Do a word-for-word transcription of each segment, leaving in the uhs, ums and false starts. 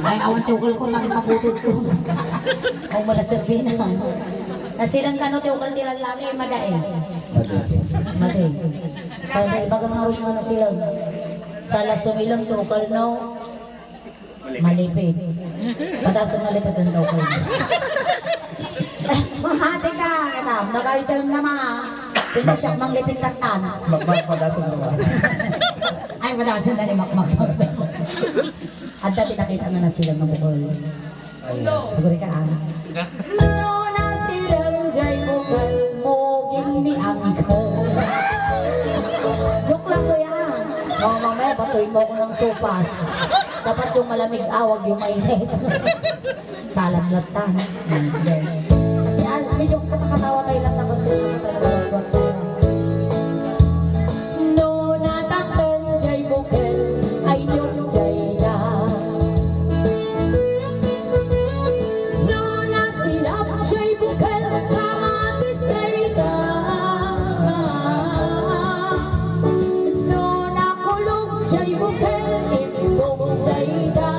Ay, awan ti ukel ko, takit maputud ko. Awan mo na, Servina. Nasilang kano ti ukel ti lallaki, madae. Madae. So, dahil baga marunong nga nasilang. Sala sumilang ti ukel, no? Malipid. Padasan malipid ang daw kayo. Mahati ka, ano? Nag-item na mga. Pinasyak mang lipid katan. Makmak padasan naman. Ay, padasan na ni Makmak. Adda ti nakita nga nasilang nga bukol. Siguro ka, ah. No, nasilang jay bukol mo, gin ni Uncle. Joke lang, kuya. Oh, mamaya batoy mo ako ng sopas. Dapat yung malamig, awag yung mainit. Salad latta, no? Yan, sige. Kasi, ah, medyo katakatawa tayo lang na kasi ano tayo, malagwat tayo. No, nataktan jay bukel, ay yung dayda. No, nasilap jay bukel, kamatis dayda. No, nakulong jay bukel, imbong dayda.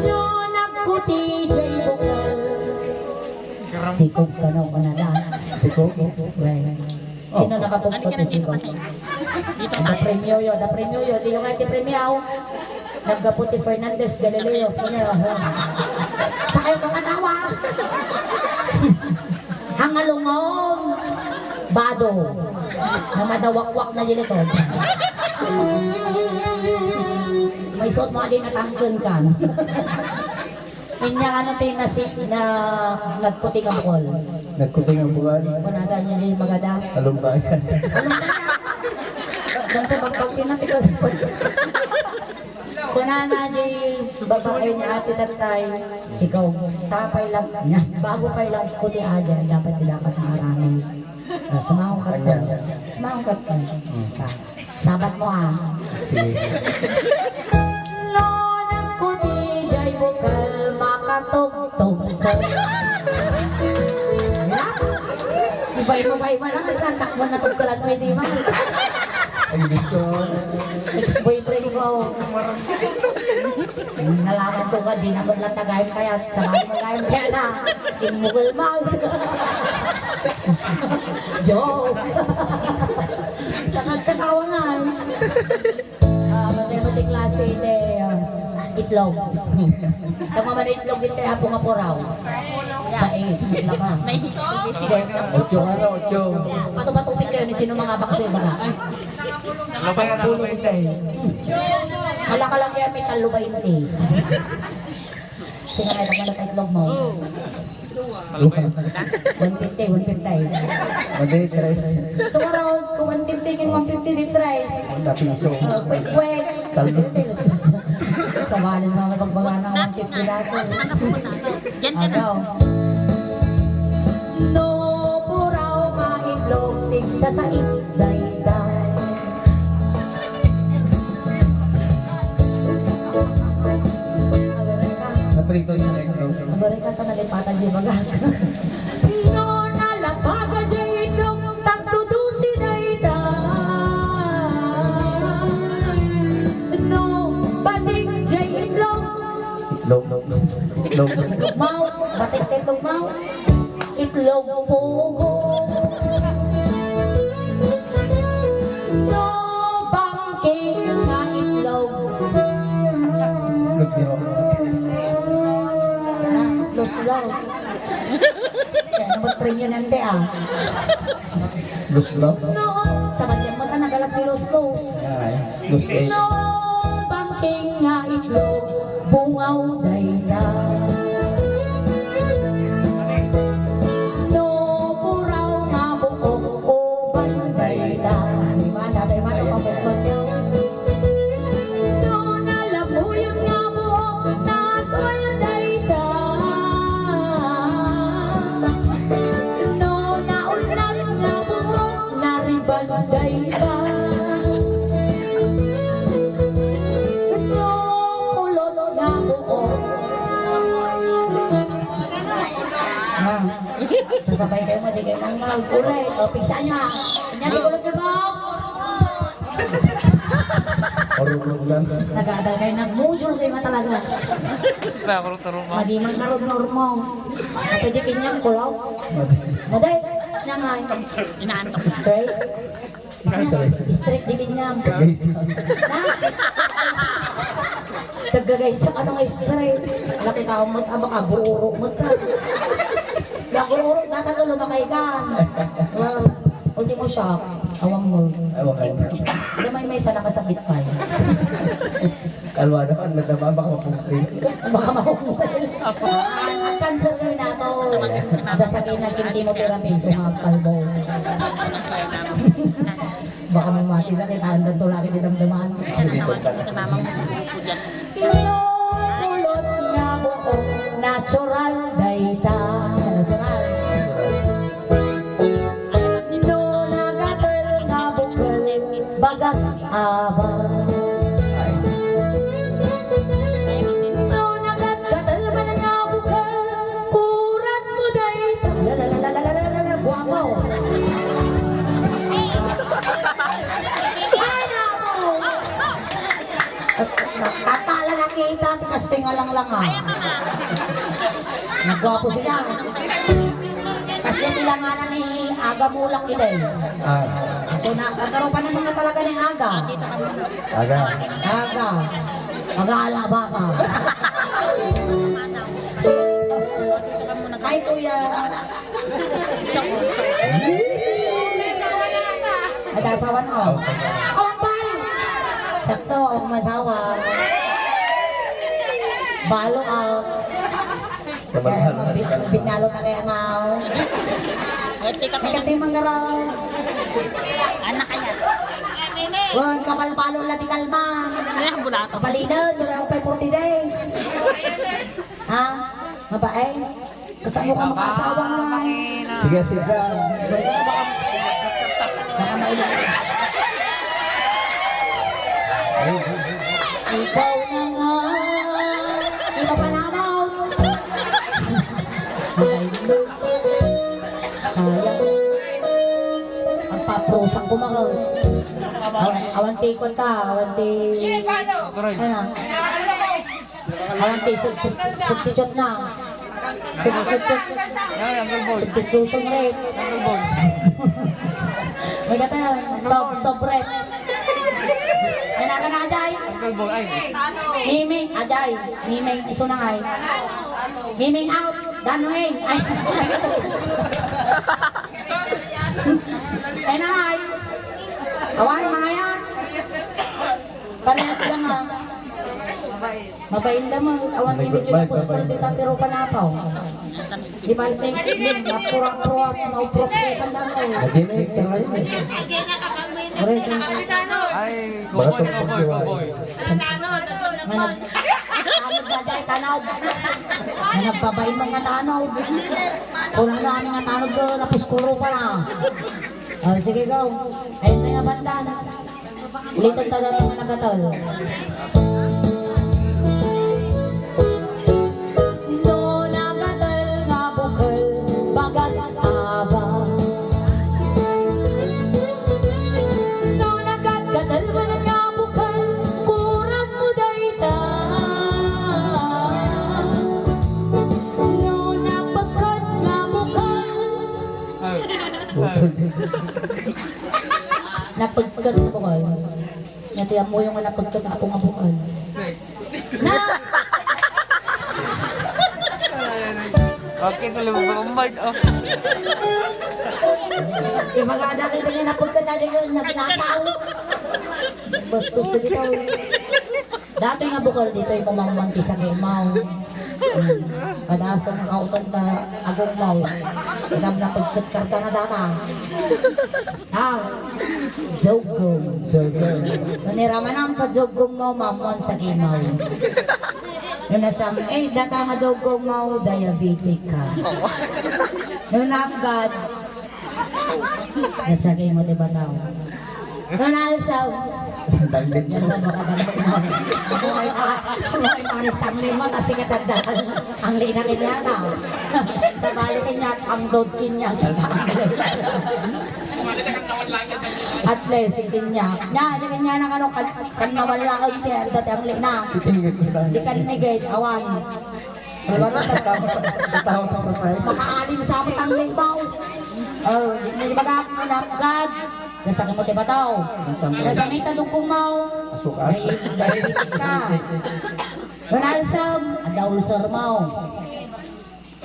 No, nagkuti jay bukel. Sikog kano, kunada. Sikog? Well, sino nakapugto ti sikog? Ada premio yo, ada premio yo. Di yung nga ti premio. Naggapu ti Fernandez Galileo Funeral Home. Sa kayo kakatawa? Hangalungong bado. Na madawakwak na di likod. May suot mo, adi natangken kan. Inya ano ti nasi-, na nagputing a bukol? Nagputing a bukol? Kunada niya yung magada. Alumpayan. Alumpayan. Doon sa pagpagpinat, ikaw sa pag-, kunana di babae ni Ate Tatay, sigaw, sapay lang niya. Bago pa lang puti aja, dapat, dapat na arami. Ah, sumawang ka. Anya? Sumawang ka. Hmm. Basta. Sabat mo, ah. Sige. No, nagkuti jay bukal, makatugtog ka. Ayan. Ibay mo, bay mo lang, mas nantak mo, natugkalan mo, hindi mo. Ay, gusto. Ex-boyfriend ko. Nalaman ko nga, di naman lang tagayang kaya, sa bahay mo kaya, kaya na, immukul mo. Joke. Sa kagkatawa nga, eh. Ah, matay-matay klase iti, ah, itlog. Tama man itlog iti apo nga puraw. Sa is, itlog ka. Ocho, ano, ocho. Pato-patupit kayo ni sino mga bakso ibaga. Sampulo ni Tay. Hala ka lang kaya may talo ba inti? Sino may tama na itlog mo? One fifty, one fifty. Madi, tres. So, around, kung one fifty, kin one fifty di tres. Ang piso. Oh, quick, quick. Kalbo. Sa bali sa mga pagbaga ng one fifty dati. Agaw. No, puraw nga itlog, tigsa sais dayta. Naprito yung itlog. Agora ka ta nalipatan di bagak. No, nalapaga di itlog, tagdudusi dayta. No, patik di itlog. Itlog. Itlog. Itlog maw. Batik ka itlog maw. Itlog pugo. No, bangking nga itlog. Itlog niro. Ah, luslos. Kaya naman premium yan, te, ah. Luslos? No. Sa bayan mo, ta nagala si luslos. Ay, luslos. No, bangking nga itlog, bungaw dayta. No, puraw nga buok, uban dayta. Di ba? Dati man, ang pamukbang niyo. No, nalabuyon nga buok, natol dayta. No, naunat nga buok, nariban dayta. No, kulot nga buok. Ah, sasabay kayo mo, di kayo manggal. Kulay, o, pigsa niya. Kanya, di kulot nga buok. Ormonan. Nagadal kayo, nagmujol kayo nga talaga. Nakurot-urot mo. Madi man karod nga ormo. Pwede kinyang kulaw. Madi. Maday, siya nga. Inaantok na. Straight. Straight. Straight di kinyang. Kagaysip. Na? Taggagaysa ka nga straight. Nakita ko mo, abak, abururo mo ta. Nakururot na tayo, lumakay ka. Well, ultimo shock. Awang mo. Awang mo. Damay may isa nakasabit pa eh. Kalwa naman, nadama, baka mapungti. Baka mapungti. Ang cancer kayo na to. Dasagin na kim chemotherapy, so mga kalbo. Baka mamati na, kita ang danto lagi di damdaman. Sige, ito pala. Sa mamang suko dyan. Pulot nga buok, natural dayta. Natural. No nagatel nga bukel, bagas aba. No nagagatel man nga bukel, purat mo dayta. La, la, la, la, la, la, la, la, guapo. Ay, namo. Tatala na kita, ti kastoy nga langlanga. Nagwapo sila. Kasi ti langana ni Aga Mulak iti. Ah. So, na, kakarupan naman nga talaga ni Aga. Aga. Aga. Aga alabaka. Ay, kuya. Ada asawa na, oh. Awan pal! Sakto, ang masawa. Balo, ah. Kaya, mabit-, mabitnalo na kaya na, oh. Ay, tika, ay, kati manggaraw. Anak kaya? Wan, kapal-palo la ti kalman. Ay, ang bulato. Kapalino, dura ang forty days. Ha? Mabae? Kasano ka makaasawa nga? Sige, sige. Baka, baka, baka mailang. Ikaw na nga. Ipapanamaw. Sayang. Agpaprosak ko, mga. Awan, awan ti ikot ka, awan ti, ano? Awan ti sub-, sub-, substitute na. Substitute. Ay, Uncle Boy. Substitution rate. Uncle Boy. May gata, sub, sub rate. May naga na, Ajay. Uncle Boy, ay. Miming, Ajay. Miming, iso na nga, eh. Miming out. Dano, eh. Ay. Ay na, ay. Awan, mga yan. Parehas lang, ah. Mabain lamang, awan ti medyo napuspol ti tatiro panapaw. Di ba, thank you, din, napura-pruas, maupro-pruasan lang, eh. Lagi na yung tirayo, eh. Correct, eh. Ay, cowboy, cowboy, cowboy. Manag-, tanod na dyan, tanod. Managbabain mga tanod. Kung ano, ano nga tanod ko, napuskuro pa na. Oh, sige, go. Ayun na nga banda. Ulitan ta dati nga nagatal. No nagatal nga bukel, bagas aba. No nagagatal man nga bukel, kurat mo dayta. No napagkat nga bukel. Napagkat nga bukel. Nya ti ammoyo nga napagkat nga apo nga bukel. Na! Okay, tuloy mo ba, Mike? Oh. Ibaga, dali, dali, napagkat na dyan, naglasaw. Bastos ka dito. Datoy nga bukel ditoy, kumangman ti sagimaw. Hmm. Kadasam nga uton ta agummaw. Kadam napagkat karta na data. Ah, jogong. Jogong. No ni ramanam ka jogong mo, mamon sagimaw. No nasam, eh, data nga jogong mo, diabetic ka. No napgad, nasagay mo, di ba, tao? No nalsaw. Danglit. Yan ba, makadanglit mo? Ako ay pa, ako ay paris tangling mo, kasi katagdakan. Ang linakin niya na. Sa balikin niya, ang dodkin niya, sa balikin. At least, itinyak. Nya, di kanya na kano, kan, kan mawala ang siya, sa tiyang lina. Itinyak ko lang. Di kan negate, awan. Wala ka sa tao sa, sa tao sa patay. Makaalim sa amin ang libaw. Oh, di na ibaga, anak, God. Nasa kamo ti bataw. Ang samay. Nasa may tadugkong mao. Asuka. May diabetes ka. Nalsam, ada ulcer mao.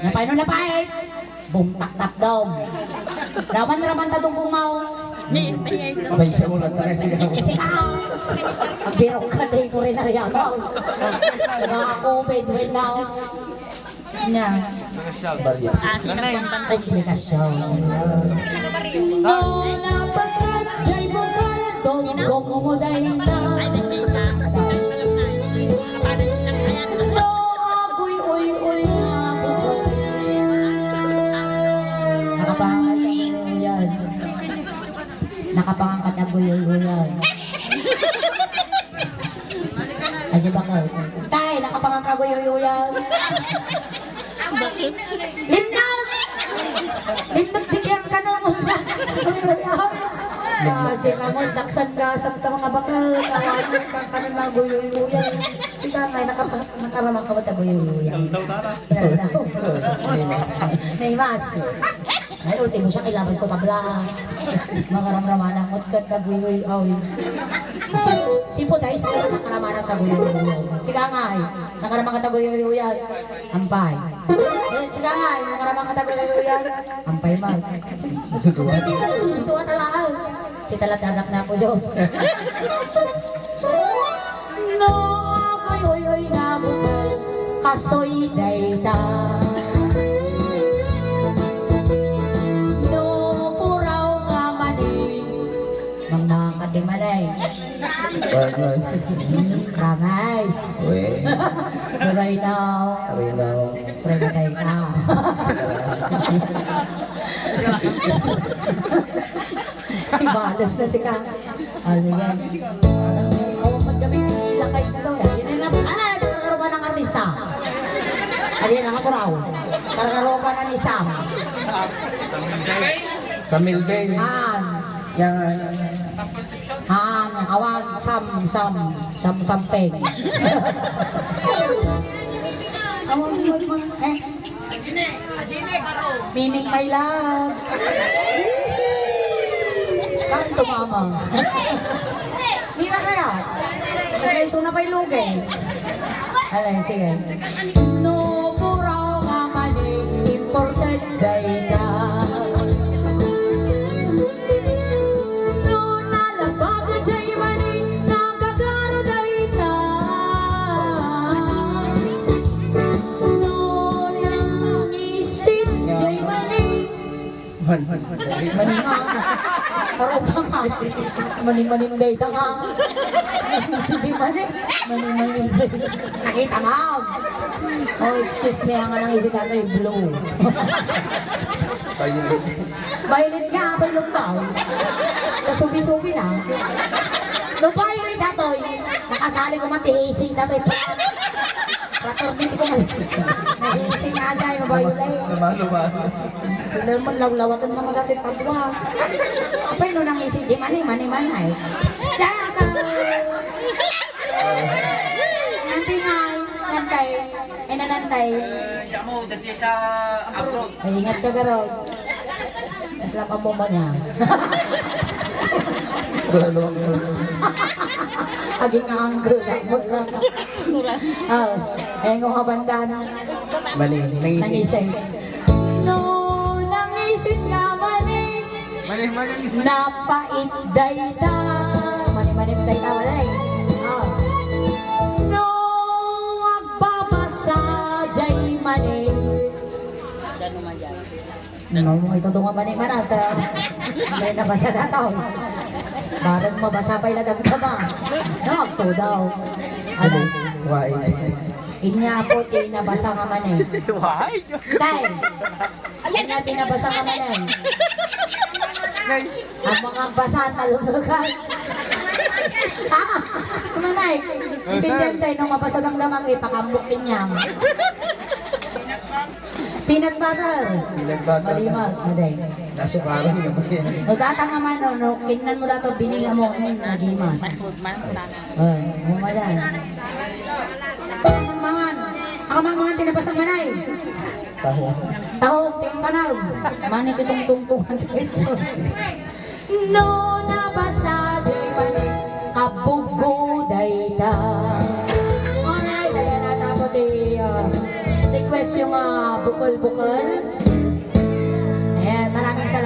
Napay no napay. Bumtaktak daw. Raman, raman tadugkong mao. Ni, ni, Bay, siya mo lang tayo siya. Kasi ka. Ang birok ka, di ko rin nariyabaw. Naka-COVID, wait now. Nya. Barya. Komplikasyon. No, napagkat jay bukal, dugkong mo dayta. No, aguy, uy, uy, aguy. Nakapangan yan. Nakapangan ka, aguy, uy, uy, yan. Adya ba ka? Tay, nakapangan ka, aguy, uy, uy, yan. Limnaw! Limnaw, di kaya ka na mo na. Ah, si Kamot, daksan ka sa mga bakal. Tawanan ka, ka na, aguy, uy, uy, yan. Si Tatay, nakapa-, nakarama ka ba, aguy, uy, uy, yan? Daw, daw, tara. Daw, daw. May mas. May mas. Ay, ultimo siya, kailangan ko tabla. Mga ramramanan, ngot kat kaguyuy, aw. Si, si Puday, sa mga karamana kaguyuy. Siga nga, ay. Nakarama ka taguyuy, ay. Ampay. Eh, siga nga, ay. Nakarama ka taguyuy, ay. Ampay, mag. Tutuwa talaga. Si talatanak na po, Diyos. No, akoy, uy, uy, nga bukal, kasoy dayta. No, puraw nga mani, mangna ka ti mani. Bye, bye. Hmm, promise. Uy. Pero ikaw, Rino. Pre na tayo ka. Ibalos na si Kang. Ah, sige. Awan man kami lakay na to. Yan na lang. Ah, nagkakaroon ng artista. Ayan ang apuraw. Karkaroon pa na ni Sam. Sa Milbeng. Ah. Yan. Ah, awan, Sam, Sam, Sam, Sampeng. Awan, mag-, mag-, eh. Mimik, my love. Kanto, mama. Di ba kaya? Mas may suna pa'y lugi. Alay, sige. No, puraw nga mani, imported dayta. No, nalabag jay mani, nagagara dayta. No, nangisit jay mani. Man, man, man. Mani nga. Paro ka nga. Mani, mani, dayta nga. Nangisit jay mani. Mani, mani, dayta. Nakita nga. Oh, excuse me, ang anang isi tatay, blue. Ayun. Violet nga, apay lumbaw. Kasubi-subi na. No, violet datoy. Nakasali ko man ti hising datoy. Fraternity ko man. Nahising nga dahil, mabiolet. Lumalo, lumalo. Sila man lawlawatan na magati tabwa. Apay no nang isi di mani, mani, manay. Diyan ka. Nanti nga, nantay. Ay, nanantay. Eh, amo, dati sa abroad. Ay, ingat ka, garod. Mas lang ang mama niya. Wala naman. Aging anggo, gamot lang. Oh, eh, nga kabandan. Mani, nangising. Nangising. No, nangising nga mani. Mani, mani. Napait dayta. Mani, mani, dayta, wala eh. Oh. No, agbabasa, jay mani. No, ito tunga mani manata. May nabasa na to. Barang mabasa pa'y ladagdama. No, agto daw. Ano? Why? Inya po, ti nabasa nga mani. Why? Tay! Inya ti nabasa nga mani. Nay. Ang mga basa, talungagan. Ah, manay, dependente, no, mabasa ng damang, ipakambok din niya. Peanut butter. Peanut butter. Malimag, maday. Nasukaran naman yan. O data nga man, no, no, kinnan mo dato, bininga mo, mm, nagimas. Masud man ta. Ay, mamadan. Mangan, ako mangan tinapasang manay. Taho. Tahog, ting panag. Mani kitong tungtungan. No nabasa di man kabugo dayta. Alright, ayan na tapos ti ah, request yung ah, bukol-bukol.